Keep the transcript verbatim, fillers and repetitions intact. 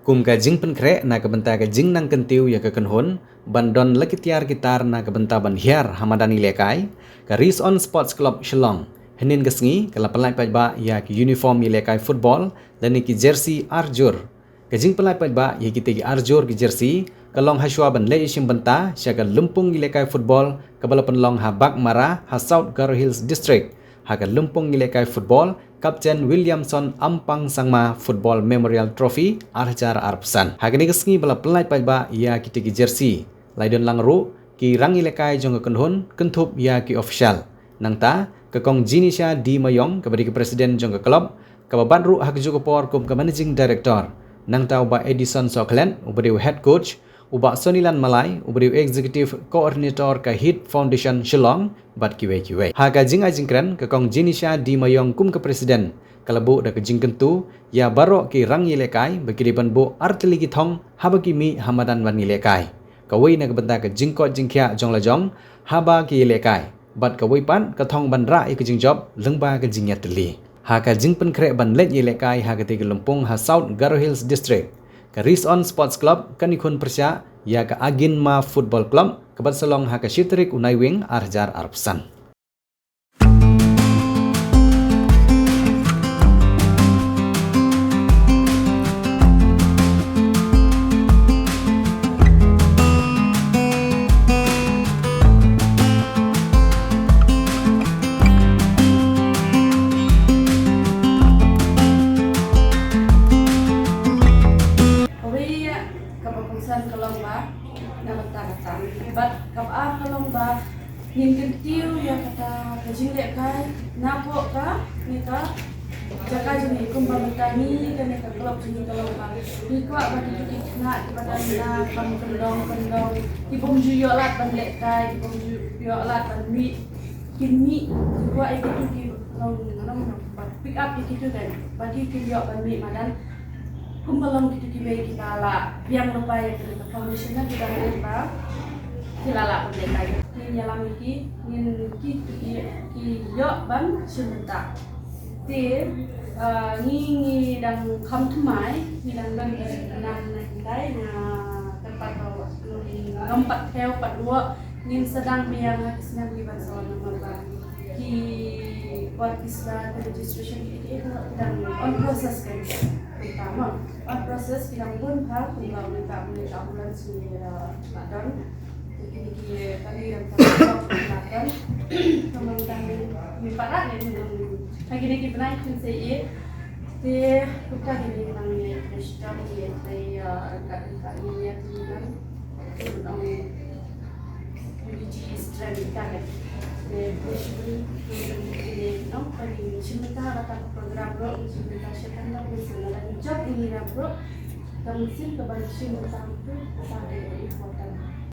Kum ka jingpynkhreh na ka bynta ka jingnang kyntiew ïa ka kynhun ban don la ki tiar ki tar na ka bynta ban hiar ha madan ïalehkai, ka Ri Sohon Sports Club Shillong hynnin ka sngi ka la pynlait paidbah ïa ki uniform ïalehkai football lane ki jersey arjur. Ka jingpynlait paidbah ïa kitei ki arjur ki jersey ka long hashwa ban leit ïashim bynta sha ka lympung ïalehkai football kaba la pynlong ha Baghmara ha South Garo Hills District, ha ka lympung ïalehkai football Captain Williamson Ampang Sangma Football Memorial Trophy ar hajar arphew san. Ha kane ka sngi ba la pynlait paidbah ïa kitei ki jersey, la ïadon lang ruh ki rangïalehkai jong ka kynhun kynthup ïa ki official. Nangta ka Kong Jinisha D Mayong kaba dei ka president jong ka club, kaba bat ruh ha kajuh ka por kum ka managing director. Nangta u Bah Edison Sohkhlet uba dei u head coach, u Bah Sonilan Malai uba dei u executive coordinator ka Hit Foundation Shillong bad kiwei kiwei. Ha ka jingai jingkren, ka Kong Jinisha D Mayong kum ka president ka la buh da ka jingkyntu ïa baroh ki rangïalehkai ba ki dei ban buh artylli ki thong haba ki mih ha madan ban ïalehkai. Kawei na ka bynta ka jingkoit jingkhiah jong la jong haba ki ïalehkai, bad kawei pat ka thong ban rah ïa ka jingjop lyngba ka jingïatylli. Ha ka jingpynkhreh ban leit ïalehkai ha katei ka lympung ha South Garo Hills District, ka Ri Sohon Sports Club kan ïakhun pyrshah ïa ka Aginma Football Club kaba sa long ha ka shi tarik u Naiwieng ar hajar arphew san. Kawei kaba kongsan ka long ba na bynta kata. Bad kaba ar ka long ba ngin kyntiew ïa kata ka jinglehkai napoh kane ka jaka jong ngi, kumba mynta ngi kane ka club jong ngi ka long ba ngi kwah ba kito ki khynnah kiba don na kam kyndong kyndong, ki bym ju ïoh lad ban lehkai, ki bym ju ïoh lad ban mih, kin mih, ngi kwah ïa kito ki long, long, long ba pick up ïa kito kan, ba ki kin ïoh ban mih madan. Kumba long kito kiwei kiba la biang lypa ïa kane ka foundation, na ki dang rit ba ki la lah ban lehkai. Ngin ïalam ïa ki, ngin ki, ki, ki ïoh ban shim bynta. Te, ah, ngi, ngi dang kham thymmai, ngi dang don ka nang nang tai, nga kyrpad ba ngam pat thew pat ruh, ngin sa dang biang ha ki snem kiban sa wan namar ba ki, wat ki sla ka registration ki, ki, ki dang on process kan. Kumta mo, on process, ki dang bun bha, kumba mynta mynta ambulance ngi, eh, la don. Te kine ki kali dang tang la don. Kumba mynta ngi, ngi parat ngi, ngi, ngi, ha kine ki bnai kin sa ïeit. Te kumta kine ngi nang ngi, ngi sdang ngi, te, eh, ka, ka ngi ïa ki nang. Ngi nang Unity is strength, ka dei. Te, te, shibun, shibun, shibun, no, ka dei, shim bynta ha kata ka program ruh, shim bynta sha kata ka mynsiem, lada ngi jop ïa ngi ruh, ka mynsiem kaba shim bynta ruh, ka dei important.